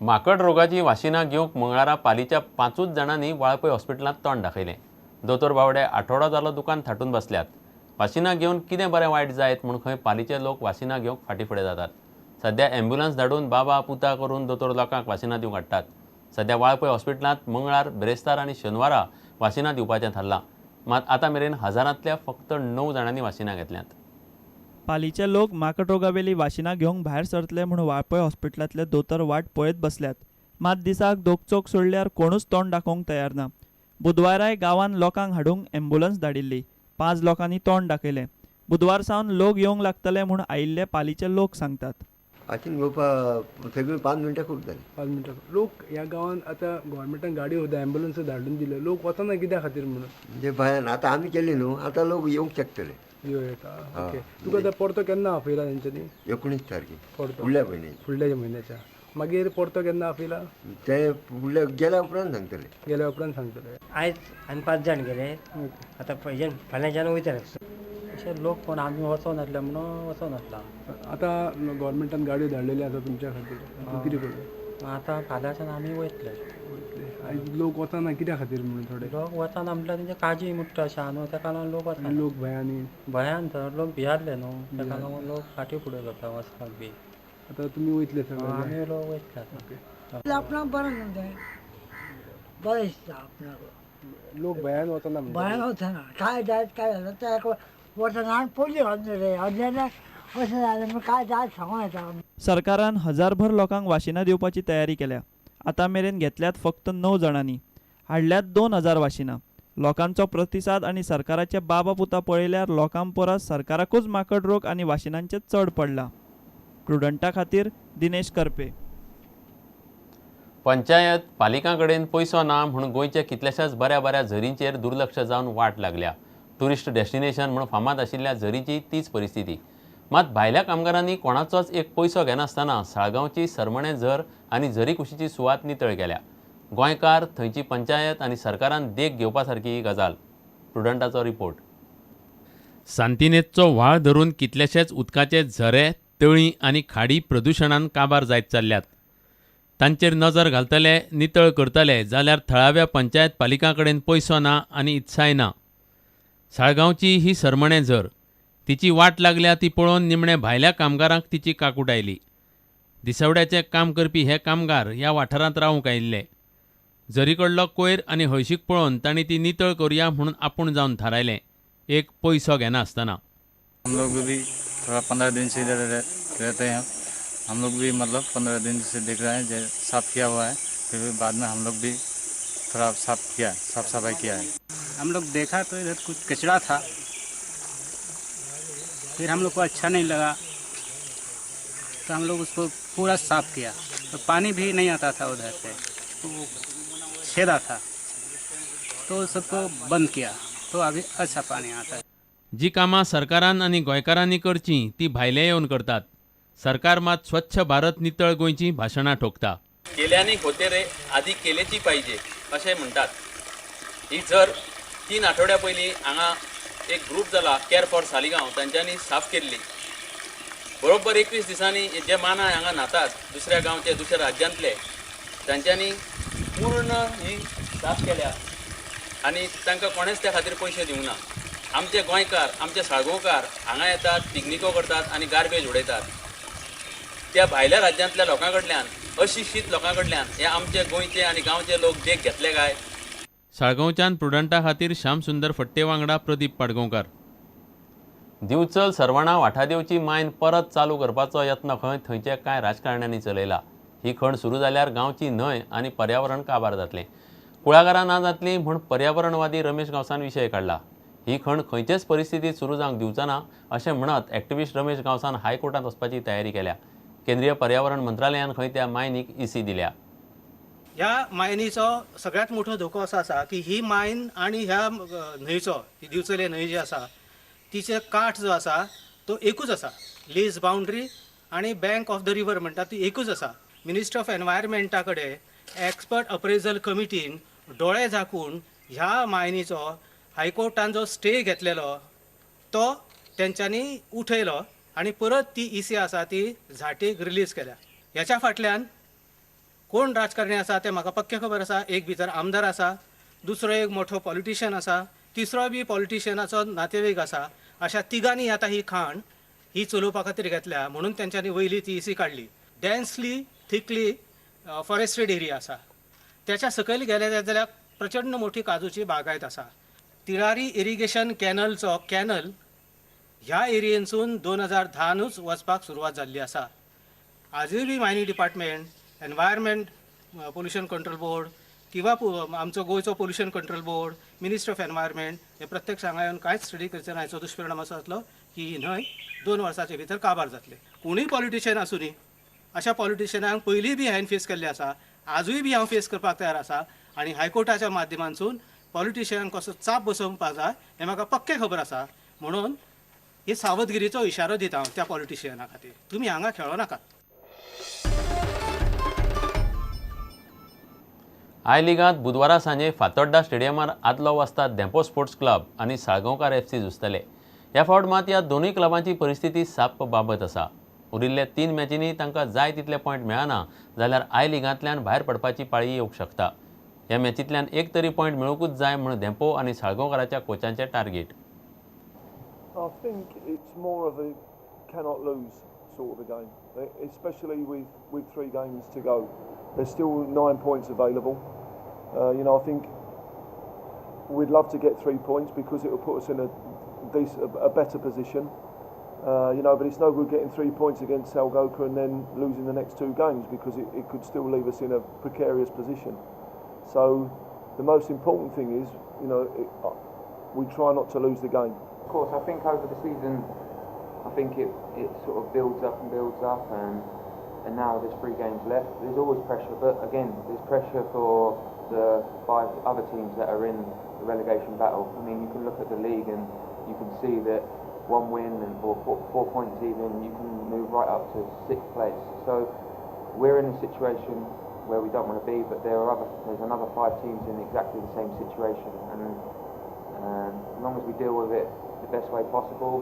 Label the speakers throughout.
Speaker 1: माकड रोगाची वासिनां घेवंक मंगळारा पालीच्या 5 जाणांनी वाळपय हॉस्पिटलांत तोंड दाखयलें. दोतोर बावडे आठवडो जालो दुकान थाटून बसल्यात. वासिनां घेवन कितें बरें वायट जायत म्हूण खंय पालीचे लोक वासिनां घेवंक फाटीं फुडें जातात. सद्या ॲम्ब्युलन्स धाडून बाबा पुता करून दोतोर लोकांक वासिनां दिवंक हाडटात. सद्या वाळपय हॉस्पिटलांत मंगळार, बिरेस्तार आनी शेनवारा वासिनां दिवपाचें थारलां. मात आतां मेरेन हजारांतल्या फक्त 9 जाणांनी वासिनां घेतल्यांत.
Speaker 2: पालीचे लोक माकड रोगावेली वासिनां घेवंक भायर सरतले म्हूण वाळपय हॉस्पिटलांतले दोतोर वाट पळयत बसल्यात. मात दिसाक दोग चौग सोडल्यार कोणूच तोंड दाखोवंक तयार ना. बुधवाराय गांवान लोकांक हाडूंक ॲम्ब्युलन्स धाडिल्ली. 5 लोकांनी तोंड दाखयलें. बुधवार सावन लोक येवंक लागतले म्हूण आयिल्ले पालीचे लोक सांगतात.
Speaker 3: वाशीन घेवपाक सगळीं 5 मिनटां खूब जालीं.
Speaker 4: 5 मिनटां लोक ह्या गांवांत आतां गव्हर्मेंटान गाडी सुद्दां ॲम्ब्युलन्स धाडून दिले, लोक वचना कित्या खातीर म्हणून?
Speaker 3: म्हणजे भंयान आतां आमी केली न्हू, आतां लोक येवंक शकतले.
Speaker 4: येवं येता. ओके, तुका आतां परतो केन्ना आपयला तेंच्यांनी?
Speaker 3: 19 तारखे.
Speaker 4: परतो
Speaker 3: फुडल्या म्हयन्याच्या.
Speaker 4: फुडल्या म्हयन्याच्या. मागीर परतो केन्ना आपयला?
Speaker 3: ते फुडल्या गेल्या उपरांत सांगतले.
Speaker 4: गेल्या उपरांत सांगतले.
Speaker 5: आयज आमी 5 जाण गेले, आतां फाल्यांच्यान वयतले.
Speaker 6: अशे लोक कोण आमी वचोनासले म्हणून वचोनासला.
Speaker 4: आतां गव्हर्मेंटान गाडयो धाडलेल्यो आसा तुमच्या खातीर, आतां कितें करूं?
Speaker 6: आतां फाल्यांच्यान आमी वयतले.
Speaker 4: आयज लोक वचना कित्या खातीर म्हणून? थोडे
Speaker 6: लोक वचना म्हटल्यार तेंचे काळजी मुट्टा अशें आहा न्हू, तेका लागून लोक वचना.
Speaker 4: लोक भंयानी?
Speaker 6: भंयान तर लोक भियारले न्हू, तेका लागून लोक फाटीं फुडें जाता वचपाक बी.
Speaker 4: आतां तुमी वयतले सगळे?
Speaker 6: आमी लोक वयतले आतां.
Speaker 7: आपणाक बरें न्हू तें, बरें दिसता आपणाक.
Speaker 4: लोक भंयान वचना?
Speaker 7: भंयान वचना, काय जायत काय जाता तेका वचना. आनी पयलीं घालून रे अशें जालें म्हूण काय जायत सांगूं येता.
Speaker 2: सरकारान हजारभर लोकांक वासिनां दिवपाची तयारी केल्या. आतां मेरेन घेतल्यात फक्त 9 जाणांनी, हाडल्यात 2000 वासिनां. लोकांचो प्रतिसाद आनी सरकाराचे बाबा पुता पळयल्यार लोकां परस सरकाराकूच माकड रोग आनी वासिनांचें चड पडलां. प्रुडंटा खातीर दिनेश करपे.
Speaker 1: पंचायत पालिकां कडेन पयसो ना म्हूण गोंयच्या कितल्याशाच बऱ्या बऱ्या झरींचेर दुर्लक्ष जावन वाट लागल्या. ट्युरिस्ट डेस्टिनेशन म्हूण फामाद आशिल्ल्या झरीची तीच परिस्थिती. मात भायल्या कामगारांनी कोणाचोच एक पयसो घेनासतना साळगांवची सरमणे झर आनी झरी कुशीची सुवात नितळ केल्या. गोंयकार, थंयची पंचायत आनी सरकारान देख घेवपा सारकी ही गजाल. प्रुडंटाचो रिपोर्ट. सांतिनेजचो व्हाळ धरून कितलेशेच उदकाचे झरे, तळीं आनी खाडी प्रदुशणान काबार जायत चल्ल्यात. तांचेर नजर घालतले, नितळ करतले जाल्यार थळाव्या पंचायत पालिकां कडेन पयसो ना आनी इत्साय ना. साळगांवची ही सरमणे झर, तिची वाट लागल्या ती पळोवन निमणे भायल्या कामगारांक तिची काकूट आयली. दिसवड्याचें काम करपी हे कामगार ह्या वाठारांत रावंक आयिल्ले. झरी कडलो कोयर आनी हळशीक पळोवन तांणी ती नितळ करुया म्हणून आपूण जावन थारायलें, एक पयसो घेना आसतना.
Speaker 8: हम लोग भी थोड़ा 15 दिन से इधर रहते हैं. हम लोग भी मतलब 15 दिन से देख रहे हैं, जो साफ किया हुआ है, फिर भी बाद में हम लोग भी थोड़ा साफ किया, साफ सफाई किया है.
Speaker 9: हम लोग देखा तो इधर कुछ कचरा था, फिर हम लोग को अच्छा नहीं लगा तो हम लोग उसको पूरा साफ किया. तो पानी भी नहीं आता था उधर से, तो छेदा था तो सबको बंद किया, तो अभी अच्छा पानी आता है.
Speaker 1: जी कामां सरकारान आनी गोंयकारांनी करचीं ती भायले येवन करतात. सरकार मात स्वच्छ भारत नितळ गोंयची भाशणां ठोकता. केल्याने होते रे, आदी केलेची पाहिजे अशें म्हणटात. ही झर 3 आठवड्या पयलीं हांगा एक ग्रूप जाला केअर फॉर सालिगांव, तांच्यांनी साफ केल्ली. बरोबर 21 दिसांनी जे मानाय हांगा न्हातात दुसऱ्या गांवचे, दुसऱ्या राज्यांतले, तांच्यांनी पूर्ण ही साफ केल्या आनी तांकां कोणेच त्या खातीर पयशे दिवंक ना. आमचे गोंयकार, आमचे साळगांवकार हांगा येतात, पिकनिको करतात आनी गार्बेज उडयतात. त्या भायल्या राज्यांतल्या लोकां कडल्यान, अशिक्षीत लोकां कडल्यान हे आमचे गोंयचे आनी गांवचे लोक देख घेतले काय? साळगांवच्यान प्रुडंटा खातीर श्यामसुंदर फट्टे वांगडा प्रदीप पाडगांवकार. दिवचल सरवणा वाठादेवची मायन परत चालू करपाचो यत्न खंय थंयचे कांय राजकारण्यांनी चलयला. ही खण सुरू जाल्यार गांवची न्हंय आनी पर्यावरण काबार जातलें. कुळागरां ना जातलीं म्हूण पर्यावरणवादी रमेश गांवसान विशय काडला. ही खण खंयचेच परिस्थितींत सुरू जावंक दिवचना अशें म्हणत एक्टिविस्ट रमेश गांवसान हायकोर्टांत वचपाची तयारी केल्या. केंद्रीय पर्यावरण मंत्रालयान खंय त्या मायनीक इसी दिल्या.
Speaker 9: ह्या मायनीचो सगळ्यात मोठो धोको असो आसा की ही मायन आनी ह्या न्हंयचो, ही दिवचले न्हंय जी आसा तिचे काठ जो आसा तो एकूच आसा. लीज बाउंड्री आनी बँक ऑफ the river म्हणटा ती एकूच आसा. मिनिस्ट्री ऑफ एनवायरमेंटा कडेन एक्सपर्ट अप्रेजल कमिटीन दोळे झाकून ह्या मायनीचो हायकोर्टान जो स्टे घेतलेलो तो तेंच्यांनी उठयलो आनी परत ती इसी आसा ती झाटीक रिलीज केल्या. ह्याच्या फाटल्यान कोण राजकारणी आसा तें म्हाका पक्कें खबर आसा. एक भितर आमदार आसा, दुसरो एक मोठो पॉलिटिशियन आसा, तिसरो बी पॉलिटिशियनाचो नातेवाईक आसा. अशा तिगांनी आतां ही खाण ही चलोवपा खातीर घेतल्या म्हणून तेंच्यांनी वयली ती इसी काडली. डेन्सली थिकली फॉरेस्टेड एरिया आसा, त्याच्या सकयल गेले जाल्यार प्रचंड मोठी काजूची बागायत आसा. तिळारी इरिगेशन कॅनलचो कॅनल ह्या एरियेनसून 2010नूच वचपाक सुरवात जाल्ली आसा. आजूय बी mining department, environment pollution control board किंवा आमचो गोंयचो pollution control board, ministry of environment हे प्रत्यक्ष हांगा येवन कांयच स्टडी करचे ना. हाचो दुश्परिणाम असो जातलो की ही न्हंय 2 वर्सांचे भितर काबार जातले. कोणूय पॉलिटिशियन आसूं न्ही, अशा पॉलिटिशियनांक पयलीं बी हांवें फेस केल्ले आसा, आजूय बी हांव फेस करपाक तयार आसा. आनी हायकोर्टाच्या माध्यमांतसून पॉलिटिशियनांक कसो चाप बसोवपाक जाय हें म्हाका पक्कें खबर आसा. म्हणून ही सावधगिरीचो इशारो दिता हांव त्या पॉलिटिशियना खातीर, तुमी हांगा खेळो नाकात.
Speaker 1: I लिगांत बुधवारा सांजे फातोड्डा स्टेडियमार आदलो वाजता धेंपो स्पोर्ट्स क्लब आनी साळगांवकार FC झुजतले. ह्या फावट मात ह्या दोनूय क्लबांची परिस्थिती साप्प बाबत आसा. उरिल्ल्या 3 मॅचींनी तांकां जाय तितले पॉयंट मेळना जाल्यार I लिगांतल्यान भायर पडपाची पाळी येवंक शकता. ह्या मॅचींतल्यान एक तरी पॉयंट मेळुंकूच जाय म्हूण धेंपो आनी साळगांवकाराच्या कोचांचें target.
Speaker 10: I think it's more of a cannot lose sort of a game, especially with 3 games to go. There's still 9 points available. You know, I think we'd love to get 3 points because it will put us in a better position. You know, but it's no good getting 3 points against Salgoka and then losing the next 2 games because it could still leave us in a precarious position. So the most important thing is, you know, we try not to lose the game.
Speaker 11: Of course, I think over the season, I think it sort of builds up and builds up, and now there's 3 games left. There's always pressure, but again, there's pressure for the 5 other teams that are in the relegation battle. I mean, you can look at the league and you can see that 1 win and or 4 points even, you can move right up to 6th place. So we're in a situation where we don't want to be, but there's another 5 teams in exactly the same situation, and as long as we deal with it the best way possible,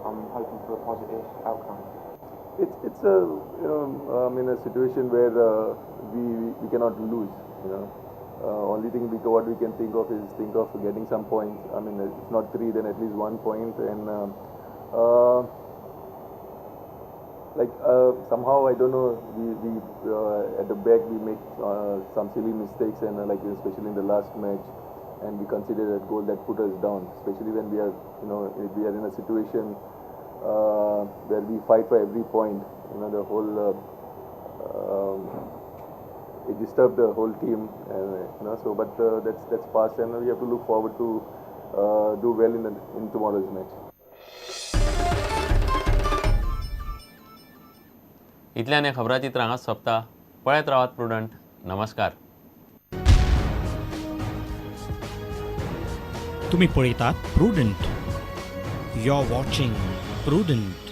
Speaker 11: I'm hoping for a positive outcome.
Speaker 12: It's a, you know, I'm in a situation where we cannot lose. You know, only thing what we can think of is think of getting some points. I mean, if not 3, then at least 1 point. And somehow I don't know, we at the back we make some silly mistakes, and like especially in the last match, and we considered that goal that put us down, especially when we are, you know, we are in a situation where we fight for every point. You know, the whole it disturbed the whole team, and you know, so but that's past, and we have to look forward to do well in tomorrow's match.
Speaker 1: इतल्यान हें खबराचित्र हांगाच सोंपता. पळयत रावात prudent. नमस्कार.
Speaker 13: तुम्ही पळयतात Prudent. You are watching Prudent.